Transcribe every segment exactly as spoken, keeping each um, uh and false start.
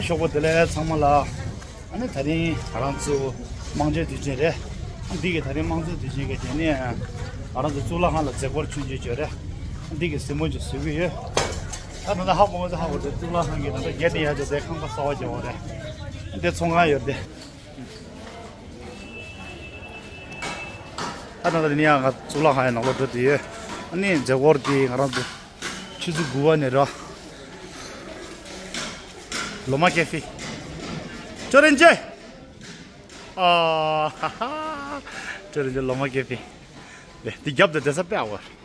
ཤོག་པོ་དེ་ལས་ཚང་མ་ལ། ཨ་ནི་དེ་རིང་ང་རང་ཚོ་དམངས་གཙོའི་དུས་ཆེན་རེད། འདི་གི་དེ་རིང་དམངས་གཙོའི་དུས་ཆེན་གི་དེ་ནས་ང་རང་ཚོ་གཙུག་ལག་ཁང་ལ་མཛད་སྒོར་ཆུང་ཆུང་བྱོས་རེད། འདི་གི་གཟིགས་མོ་ཅིག་བཟོ་གི་ཡོད། ད་ད་ལྟ་ཧ་གོ་མ་ཚོ་ཧ་གོ་དེ་གཙུག་ལག་ཁང་གི་ད་ལྟ་སྒེར་དེ་ཡར་ཅིག་དེ་ཁང་པ་གསར་པ་རྒྱག་པ་རེད། དེ་ཚོང་ཁང་ཡོད་དེ། ད་ད་ལྟ་དེ་ནས་ཡང་ང་གཙུག་ལག་ཁང་ཡི་ནང་ལོགས་འགྲོ་དུས་ཡོད། ཨ་ནི་མཛད་སྒོར་དེ་ང་རང་ཚོ་ཆུ་ཚོད་དགུ་པ་ནས་ར། ལོ་མ་ཀེ་ཧྥེ། ཅོ་རེན་ཅེ། ཨ་ཧ་ཧ། ཅོ་རེན་ཅེ་ལོ་མ་ཀེ་ཧྥེ། དེ་དེ་རྒྱབ་དེ་བསྡད་ས་དཔེ་ཨ་བར།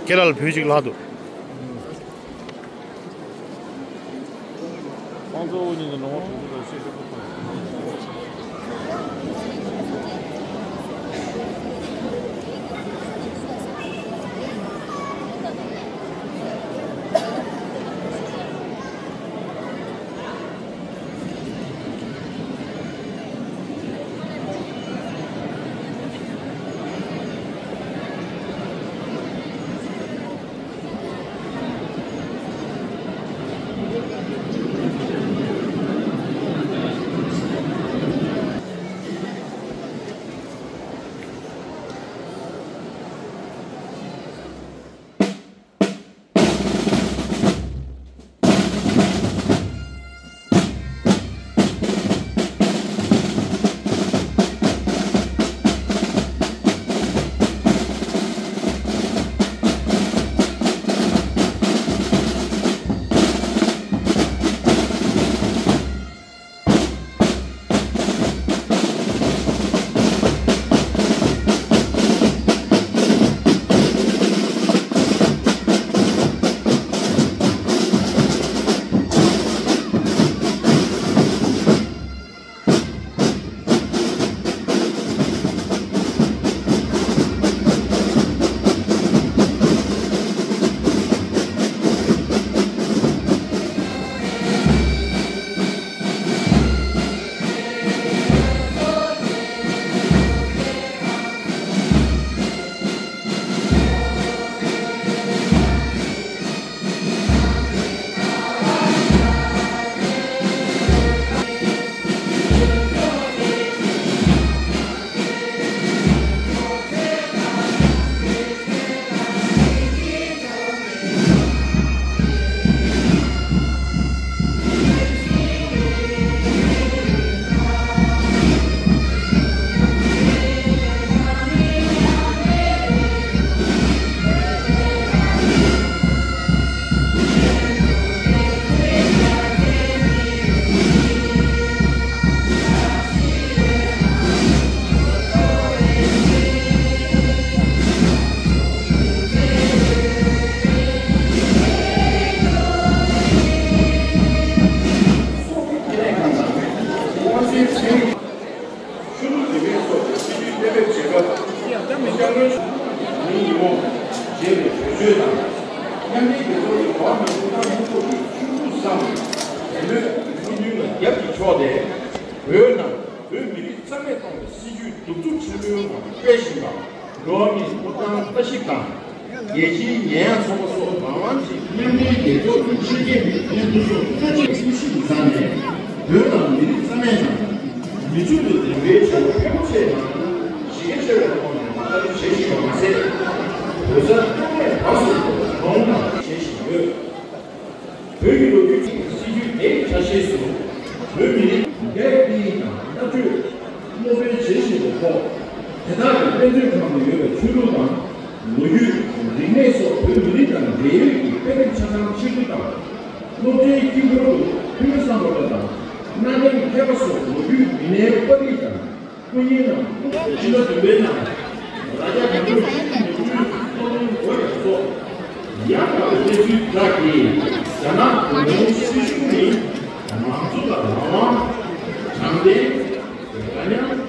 ཁྱེད་རང་ལ་བོད་ཅིག་ལྷག་འདུག་ཤུ་རུ་དེ་བས་སོགས་ཀྱི་སྲིད་ཇུས་གཏན་འབེབས་བྱེད་སྐབས། སྐྱབས་མགོན་ཉིན་ཉིན་མོ་བྱས་ནས་གྲོས་ཆོད་དང་། མཉམ་འབྲེལ་རྒྱལ་ཚོགས་ཀྱི་འགྲོ་བ་མིའི་ཐོབ་ཐང་སློབ་ཚོགས་ཀྱི་ཆུ་ཚོད་བཟང་དེ་ལོས་ཕུགས་འདུན་ལ་རྒྱབ་ཀྱིས་ཕྱོགས་ཏེ། བོད་ནང་བོད་མི་རིགས་རྩ་མེད་གཏོང་བའི་སྲིད་ཇུས་གདུག་རྩུབ་ཆེན་པོའི་ངང་སྤེལ་བཞིན་པ། འགྲོ་བ་མིའི་ཐོབ་ཐང་ལྟ་ཞིབ་དང་། རྒྱལ་སྤྱིའི་ཉེས་ཡངས་ཚོགས་པ་སོགས་མང་མང་ཅིག་མཉམ་འབྲེལ་རྒྱལ་ཚོགས་ཀྱི་ཆེད་མཁས་པའི་སྙན་ཐོ་སོགས་ཁ་ཆེ་ཁྲིམས་ཞིབ་ཀྱི་ས་ནས། བོད་ནང་མི་རིགས་རྩ་མེད་དང་། མི་ཆོས་ལ་དད་པའི་བྱ་བ་ཕོན་ཆེ་དང་ ཆེ་བའི་ཐོག་ནས་མ་བསྟར་བྱེད་བཞིན་པ་མ་ཟད། བོད་ས་སྐྱོང་བའི་བར་སུ་གྲོང་དང་བྱེད་བཞིན་ཡོད། བོད་ཀྱི་ལོ་རྒྱུས་ཀྱི་སྲིད་ཇུས་དེའི་ཆ་ཤས་སུ། བོད་མི་རིགས་འགས་ཀྱི་དང་བསླབ་བྱ་སློབ་སྤེལ་བྱེད་བཞིན་པའི་ཐོག་དེ་དག་གི་དཔེ་མཛོད་ཁང་དུ་ཡོད་པའི་ཆོས་ལུགས་དང་། ལོ་རྒྱུས། རིག་གནས་སོགས་བོད་མི་རིགས་དང་འབྲེལ་ཡོད་ཀྱི་དཔེ་དེབ་ཆ་ཚང་ཕྱིར་བསྡུ་དང་། སློབ་གྲྭའི་དཀྱིལ་འཁོར་དུ་ཐོན་མི་བསམ་པ་དང་། གནའ་དེང་མཁས་པ་སོགས་ལོ་རྒྱུས་མི་སྣའི་པར་རིས་དང་། སྐུ་བརྙན་རྣམས་ཕྱི་ཟླ་བདུན་པའི་ནང་རྭ་རྒྱ་གར་འགྲོ་ཞིག་མི་དབུས་སྟོད་ལུང་སྒོ་ཡར་སོགས་ཡང་དག་པའི་གནས་ཚུལ་དག་གིས་རྒྱ་ནག་གུང་ཁྲན་སྲིད་གཞུང་ནི་མང་གཙོ་དང་རང་དབང་། དྲང་བདེན། འདྲ་མཉམ།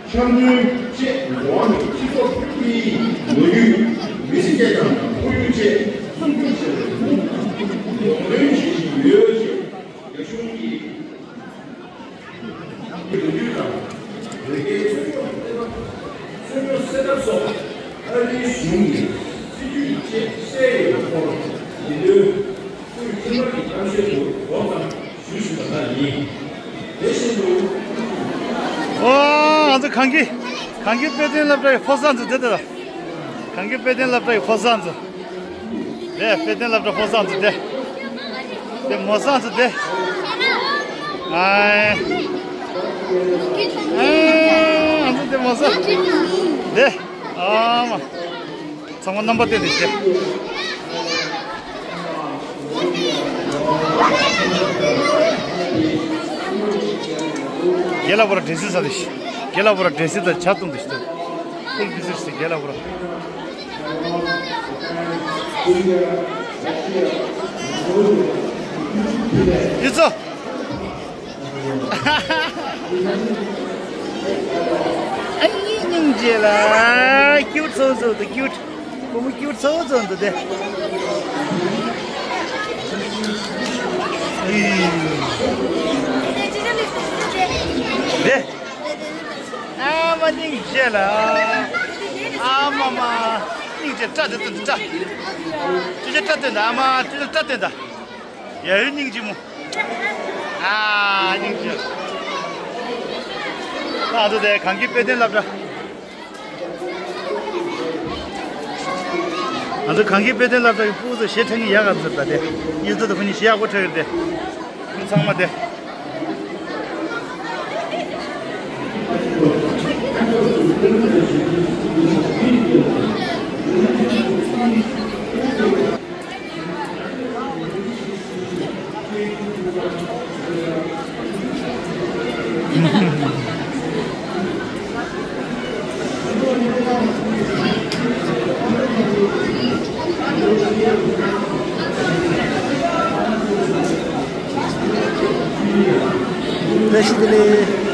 འཆམ་མཐུན་བཅས་འགྲོ་བ་མིའི་སྤྱི་ཚོགས་ཀྱི་ལོ་རྒྱུས། མི་ཚེ་སྐྱེལ་སྟངས་དང་ཁོར་ཡུག་བཅས་སྲུང་སྐྱོབ་བྱེད་པའི་ཐོག་ཡོང་རེ་བྱེད་བཞིན་ཡོད་ཅེས་རྒྱ་གཞུང་གིས་ལོ་རྒྱུས་དང་བོད་སྐད་ཚོན་མདོག་ཚོན་མདོག་གསལ་ཐབས་སོགས་ཨ་རིའི་གཞུང་གི་སྲིད་ཇུས་བཅས་གསལ་ཡོད་པའི་སྐོར་འདི་ལོའི་སྐུའི་ཁྱིམ་པ་གི་གཏམ་བཤད་དུ་རོབ་ཙམ་ཞུས་ཟིན་པ་ལྟར་ཡིན། དེ་བཞིན་དུ། ཨོ། ང་ཚོ་གངས་སྐྱིད། གངས་སྐྱིད་དཔེ་སྟོན་སློབ་གྲྭའི་ཕོ་གསར་ཚོ་དེ་དེ་ལ། གངས་སྐྱིད་དཔེ་སྟོན་སློབ་གྲྭའི་ཕོ་གསར་ཚོ། དེ་དཔེ་སྟོན་སློབ་གྲྭ་ཕོ་གསར་ཚོ་དེ། དེ་མོ་གསར་ཚོ་དེ། ཨའི། ཨའི། ང་ཚོ་དེ་མོ་གསར། དེ། ཨ་མ། ཚང་མ་རྣམ་པ་བསྟན་ཏེ་བཞེས། རྒན་ལགས་པོ་ར་འདྲེ་སྲིད་ས་དེ་བཞེས། རྒན་ལགས་པོ་ར་འདྲེ་སྲིད་དང་ཇ་བཏུང་དེ་བཞེས། ཁུལ་འདི་ཟེར་ཞིག་རྒན་ལགས་པོ་ར། ཡིན་ཚོ། ཨ་ནི་སྙིང་རྗེ་ལ། ཀིའུ་ཊི་ཚོ་ཚོ་དང་ཀིའུ་ཊི། བུ་མོ་ཀིའུ་ཊི་ཚོ་ཚོ་འདུག་སྟེ། དེ། ཨ་མ་སྙིང་རྗེ་ལ། ཨ་མ་མ། སྙིང་རྗེ་སྐྲ་དེ་སྟོན་དང་། སྐྲ། ཅི་ཅི་སྐྲ་སྟོན་དང་། ཨ་མ་ཅི་ཅི་སྐྲ་སྟོན་དང་། ཡ་ཧུ་སྙིང་རྗེ་མོ། ཨ་སྙིང་རྗེ། ཨ་ཚོ་དེ་གངས་སྐྱིད་དཔེ་སྟོན་སློབ་གྲྭ། ང་ཚོ་གངས་སྐྱིད་དཔེ་སྟོན་སློབ་གྲྭ་གི་ཕྲུ་གུ་ཚོ་གཞས་འཁྲབ་མཁན་ཡག་ག་ཚོད་ད་དེ། ཡུལ་ཚོ་དང་ཕུ་ནི་གཞས་ཡག་པོ་འཁྲབ་ཡོད་དེ། ཁོང་ཚང་མ་དེ། བཀྲ་ཤིས་བདེ་ལེགས།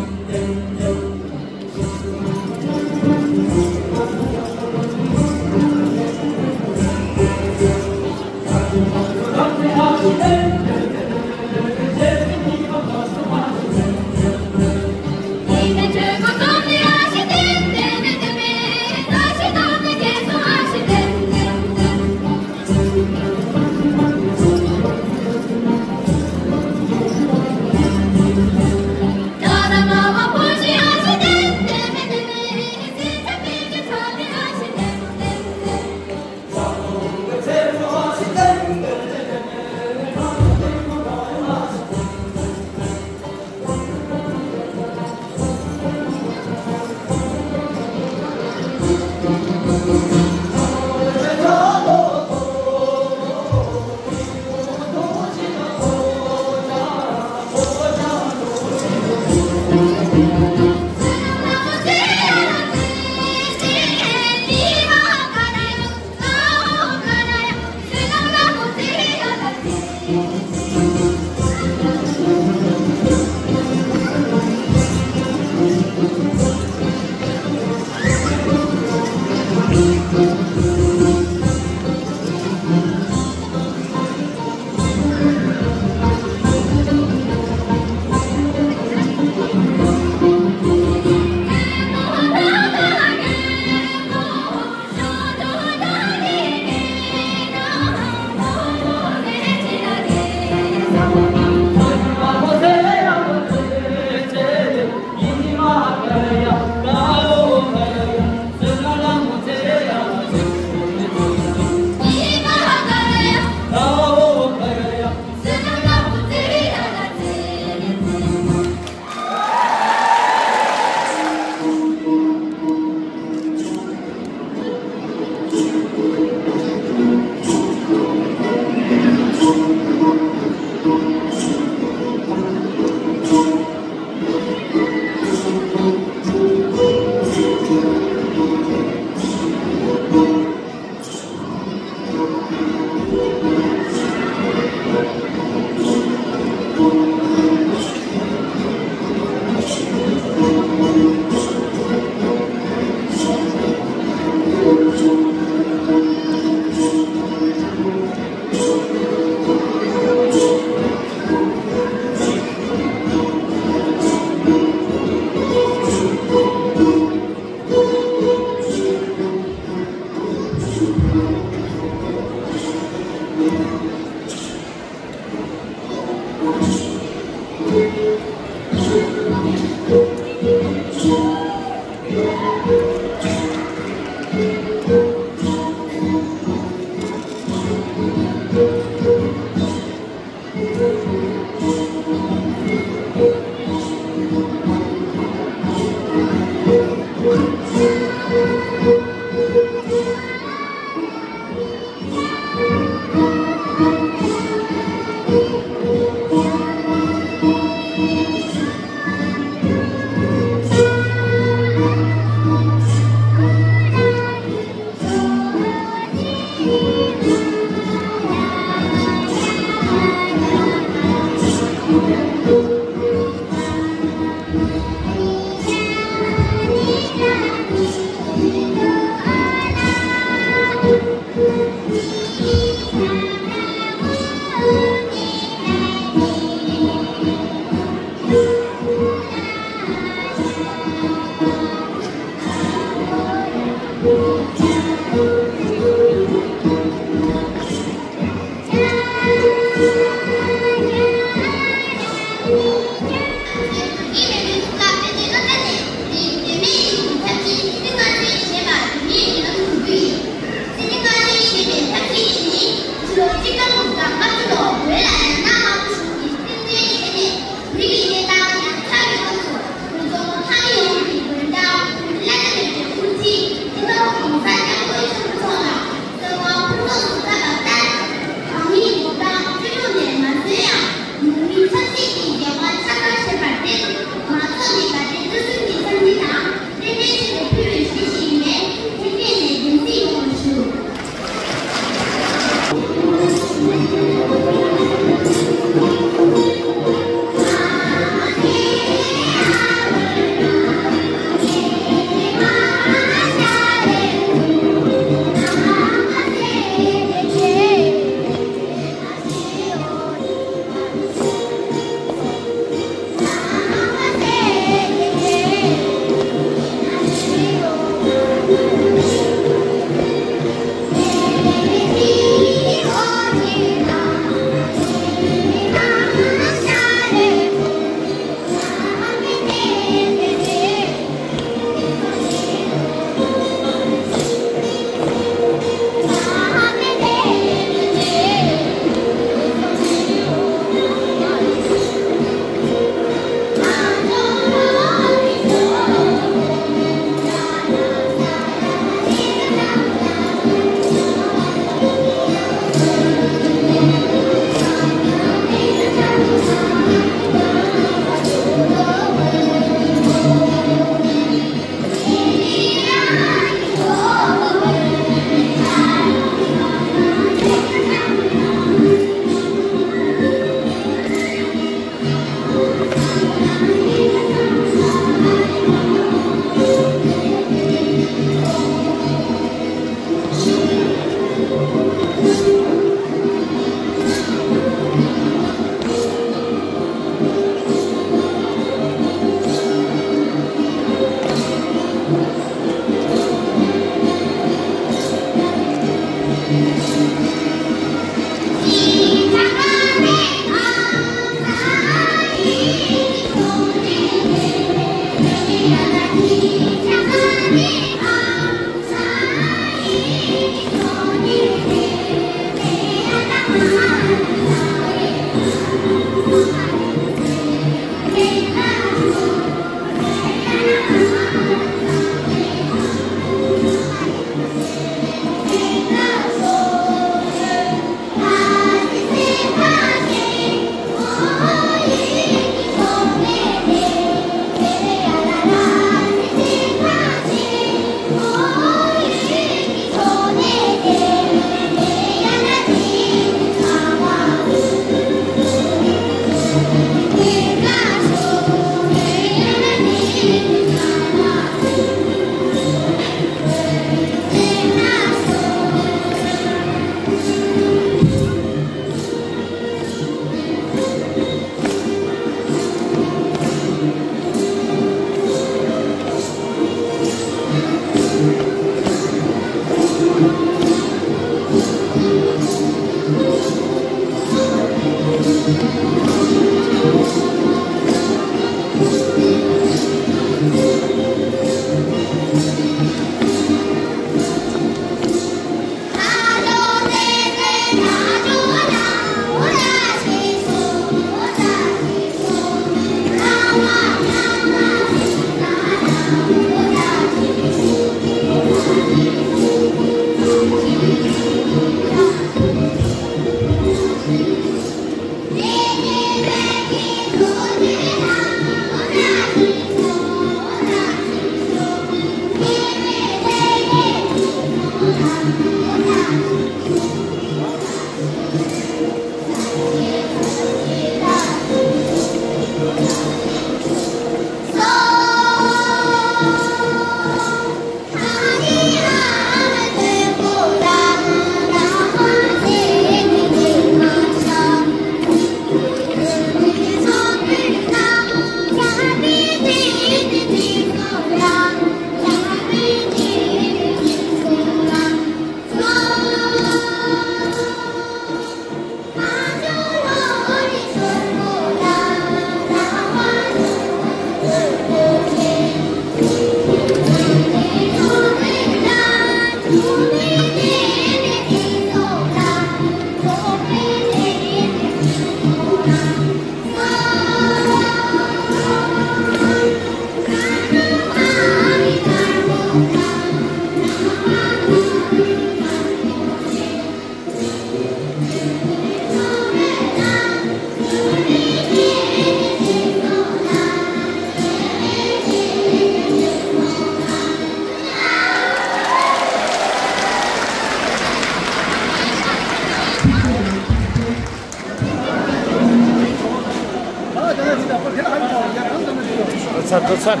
ཚར་ཚར་ཚར།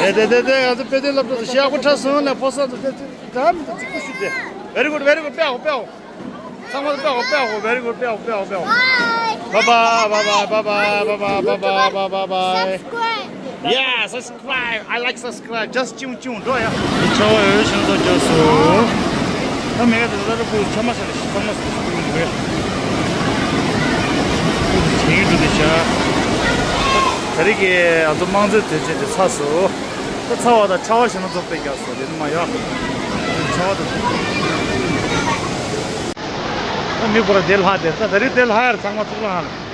དེ་དེ་དེ་དེ་ང་ཚོ་དཔེ་དེབ་སློབ་གྲྭ་དུ་ཞེ་དགུ་ཁྲ་སོང་ནས་ཕོ་གསར་དུ་དེ་དེ་འདྲ་མི་འདུག་ཚིག་པ་ཞུ་དེ། Very good, very good. དཔེ་ཡག་པོ་དཔེ་ཡག་པོ། ཚང་མ་དཔེ་ཡག་པོ་དཔེ་ཡག་པོ། Very good. དཔེ་ཡག་པོ་དཔེ་ཡག་པོ་དཔེ་ཡག་པོ། Bye bye, bye bye, bye bye, bye bye, bye bye, bye bye, bye bye. Yeah, subscribe. I like subscribe. Just ཅུང་ཅུང་འགྲོ་ཡ། འདི་ཆར་པ་ཡོད་ཤིང་ཏོག་རྒྱག་སོང་། ད་མེ་ག་དེ་ད་ལྟ་བུ་ཚང་མ་ས་ལ་ཚང་མ་ས་ལ་ཞིག་ཡོད། བུ་ཚོ་བྱེད་ཀྱི་འདུག་དེ་ཤ། ད་རེས་ཀྱི་ང་ཚོ་དམངས་གཙོའི་དུས་ཆེན་དེ་ཚར་སོང་། ད་ཚར་བ་དང་ཆར་པ་ཞིག་ན་ཚོགས་པའི་རྒྱག་སོང་དེ་ནི་མ་ཡོང་། ཆར་པ་དང་། ད་མི་ཁོ་ར་དེ་ལྷག་དེ་ད་ད་རེས་དེ་ལྷག་ཡར་ཚང་མ་ཚོགས་ལ་ཧ་ལ།